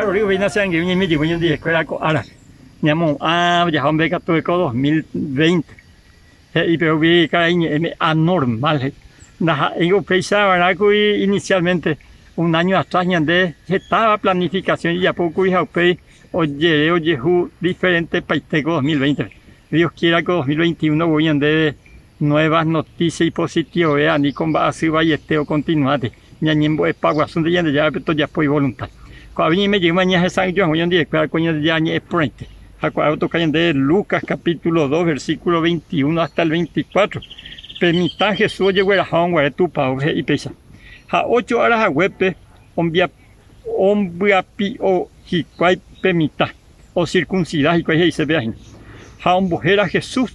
Rory upéina che angirũ ñaime jevy ñandivekuéra ko árape. Ñamo'ã jaha mbeguekatu ko 2020. He'i pe umi karai ñe'ẽme anormal he'i. Ndaha'éi upéicha va'erã kuri inicialmente un año atrás ñande hetáva planificación ijapo kuri ha upéi ojere ojehu diferente paite ko 2020-pe. Dios quiera ko 2021 voi ñandéve nuevas noticias ipositivove ani ko mba'asy vaiete ocontinuátei. Ñañembo'epa guasúnte Ñandejárape tojapo ivoluntad. Ko'águi ñaime jeýma ñahesa'ỹijo hag̃ua ñandivekuéra ko Ñandejára ñe'ẽ porãite. Ha ko'águi otoka ñandéve Lucas capítulo 2 versículo 21 hasta el 24. Pe mitã Jesús ojegueraha guare tupaópe he'i péicha. Ha ocho ára haguépe ombyapi'o hikuái pe mitã, ocircuncida hikuái he'ise péva hína. Ha ombohéra Jesús,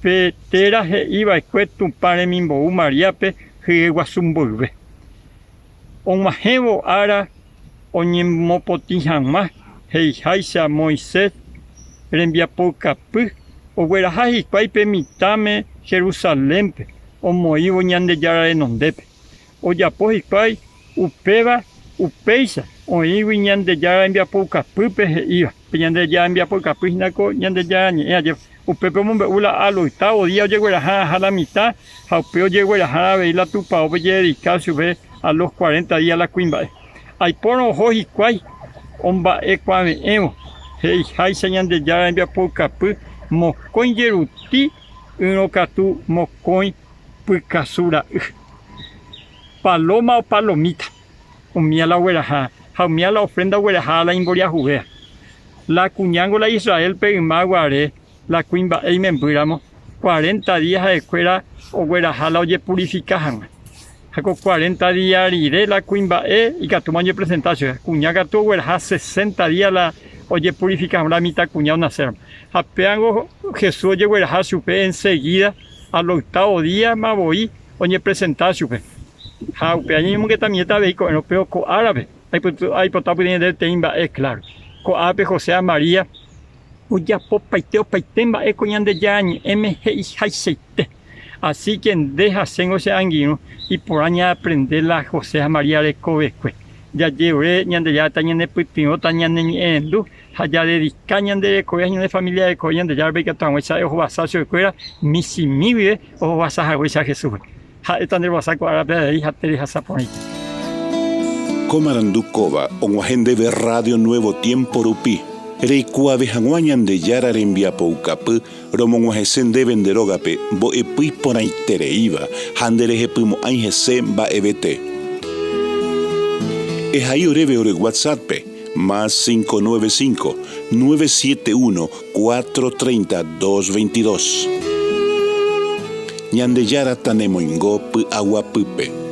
pe téra he'i va'ekue Tupã remimbou Maríape hyeguasu mboyve. Og̃uahẽvo ára oñemopotĩ hag̃ua he'iháicha Moisés rembiapoukapy, ogueraha hikuái pe mitãme Jerusalénpe omoĩvo Ñandejára renondépe. Ojapo hikuái upéva upéicha oĩgui Ñandejára rembiapoukapýpe he'íva. Pe Ñandejára rembiapoukapy hína ko Ñandejára Ñe'ẽ ajépa. Upépe omombe'u la al octavo día ojegueraha aha la mitã ha upe ojegueraha avei la tupaópe ojededika chupe a los cuarenta día la kuimba'e. Aipórõ oho hikuái omba'ekuave'ẽvo he'iháicha Ñandejára rembiapoukapy mokõi jeruti ỹrõ katu mokõi pykasu ra'y. Paloma o palomita, umía la ogueraha ha umía la ofrenda ogueraha la imboriahuvéva. La kuñángo la Israélpe yma guare la kuimba'e imembýramo, cuarenta día ha'ekuéra ogueraha la ojepurifika hag̃ua. Ha ko cuarenta día rire la kuimba'e ikatúma oñepresenta chupe. Kuña katu ogueraha sesenta día la ojepurifika hag̃ua la mitãkuña onaséramo. Ha péango Jesús ojegueraha chupe enseguida al octavo díama voi oñepresenta chupe. Ha upéva ñañemongetamiéta avei ko'ẽrõ, péro ko árape aipota pytĩ ñandéve peteĩ mba'e kláro. Ko'ápe José ha María ojapopaite opaite mba'e ko Ñandejára Ñe'ẽme he'ihaichaite. Así ke nde ha chéngo che angirũ, iporã ñaaprende la José ha María rekovekue. Jajerure Ñandejára tañanepytyvõ, tañaneñe'ẽrendu ha jadedika ñande rekove ha ñane familia rekove Ñandejárape ikatu hag̃uáicha ha'e ohovasa chupekuéra michĩmi guive ohovasa haguéicha Jesúspe. Ha'éta nderovasa ko árape avei ha terehasa porãite. Ko marandu kóva og̃uahẽ ndéve Radio Nuevo Tiempo rupi, reikuaave hag̃ua Ñandejára rembiapoukapy romog̃uahẽse ndéve nde rógape mbo'epy iporãitereíva ha nderehepymo'ãi hese mba'evete. Ehai oréve ore WhatsApp-pe, más 595 971 430 222. Ñandejára tanemoingo py'aguapýpe.